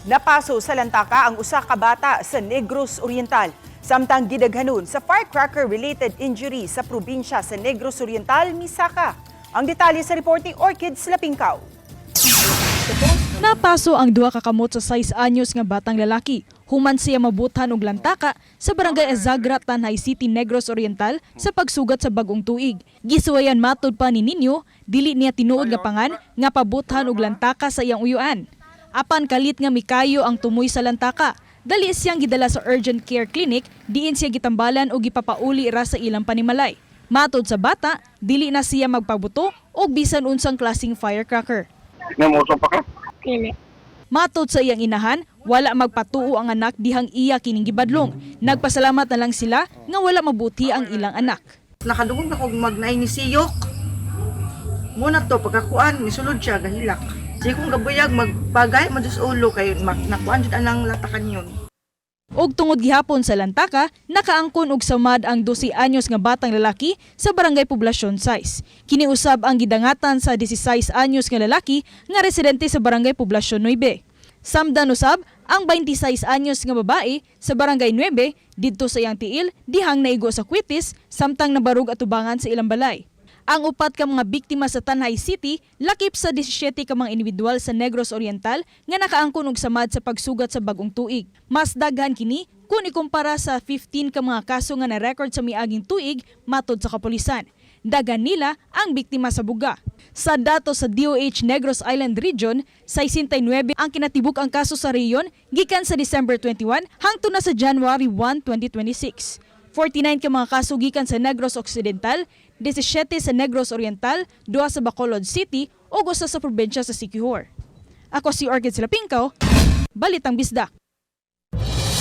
Napaso sa lantaka ang usa ka bata sa Negros Oriental. Samtang gidaghanon sa firecracker-related injury sa probinsya sa Negros Oriental, misaka. Ang detalye sa report ni Orchids Lapingkaw. Napaso ang duha ka kamot sa 6 anyos nga batang lalaki. Human siya mabuthan og lantaka sa Barangay Azagra, Tanay City, Negros Oriental sa pagsugat sa bagong tuig. Gisuwayan matod pa ni Ninyo, dili niya tinuod nga pangan nga pabuthan og lantaka sa iyang uyuan. Apan kalit nga mikayo ang tumoy sa lantaka. Dali siyang gidala sa urgent care clinic, diin siya gitambalan og gipapauli ra sa ilang panimalay. Matod sa bata, dili na siya magpabuto og bisan unsang klaseng firecracker. Namuso pa ka? Dili. Matod sa iyang inahan, wala magpatuo ang anak dihang iya kining gibadlong. Nagpasalamat na lang sila nga wala mabuti ang ilang anak. Nakadungog ako magnaay ni siyok. Muna to pagkakuan misulod siya gahilak. Siya kong gabuyag magpagay madus ulo kay nakuan jud anang latakan yun. Og tungod gihapon sa lantaka, nakaangkon og samad ang 12 anyos nga batang lalaki sa Barangay Poblacion 6. Kini usab ang gidangatan sa 16 anyos nga lalaki nga residente sa Barangay Poblacion 9. Samdan usab ang 26 anyos nga babae sa Barangay 9 didto sa iyang tiil dihang naigo sa kwitis samtang nabarug atubangan sa ilang balay. Ang upat ka mga biktima sa Tanay City lakip sa 17 ka mga individual sa Negros Oriental nga nakaangkon og samad sa pagsugat sa bagong tuig. Mas daghan kini kung ikumpara sa 15 ka mga kaso nga na-record sa miaging tuig matod sa kapulisan. Daghan nila ang biktima sa buga. Sa datos sa DOH Negros Island Region, 69 ang kinatibuk ang kaso sa rehiyon gikan sa December 21 hangtod na sa January 1, 2026. 49 ka mga kaso gikan sa Negros Occidental, 17 sa Negros Oriental, 2 sa Bacolod City ug usa sa probinsya sa Siquijor. Ako si Orchid Silapingkaw, Balitang Bisdak.